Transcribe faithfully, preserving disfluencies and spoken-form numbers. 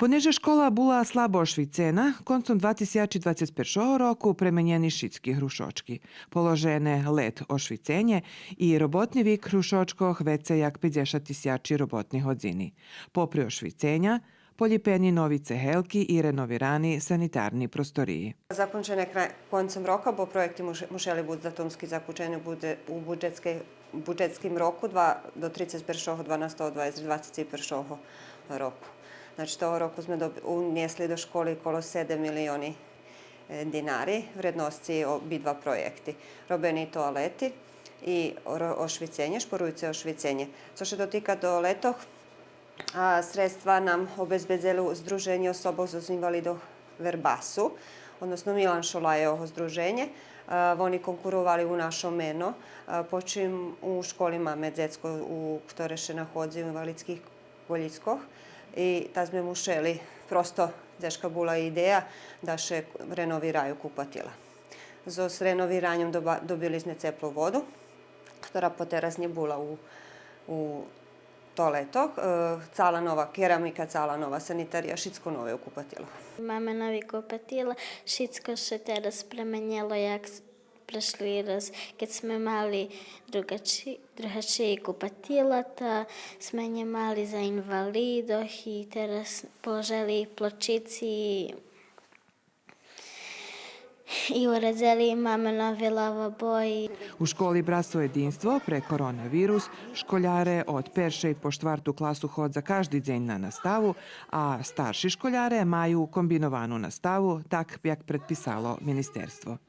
Понеже школа була слабо ошвицена, концом два тисячи двацец першого року пременєни шицки грушочки. Положене лед ошвиценє и роботни вик грушочкох вецей як пейдзешат тисячи роботни годзини. Попри ошвиценя, полїпени нови цегелки и реновирани санитарни просториї. Закончене кра-, концом рока, бо проєкти муш-, мушели буц датумски закончени у буде-, у буджетскей, буджетским року, два, до трицец першого дванастого двацец двацец першого року. Значи, того року зме доб-, унєсли до школи коло седем милиони, е, динари вредносци обидва проєкти. Робени тоалети и ро-, ошвиценє, шпоруюце ошвиценє. Цо ше дотика тоалетох, а, средства нам обезбедзело Здруженє особох з, з инвалидох Вербасу, односно Милан Шола є його здруженє. А, вони конкуровали у нашо мено, а, почим у школи маме дзецко у, хторе ше находзи у инвалидских колїскох и та зме мушели, просто дзешка була идея да ше реновираю купатила. Зоз реновираньом доба-, добили зме цеплу воду, хтора потераз нє була у, у тоалетох, е, цала нова керамика, цала нова санитария, шицко нове у купатилох. Маме нови купатила, шицко ше тераз пременєло як с-, прешли раз, кед зме мали другачи-, другачиї купатила, та зме нє мали за инвалидох и тераз положели плочици и уредзели маме нови лавабо и У школи Братство єдинство пре коронавирус школяре од першей по штварту класу ходза кажди дзень на наставу, а старши школяре маю комбиновану наставу, так як предписало министерство.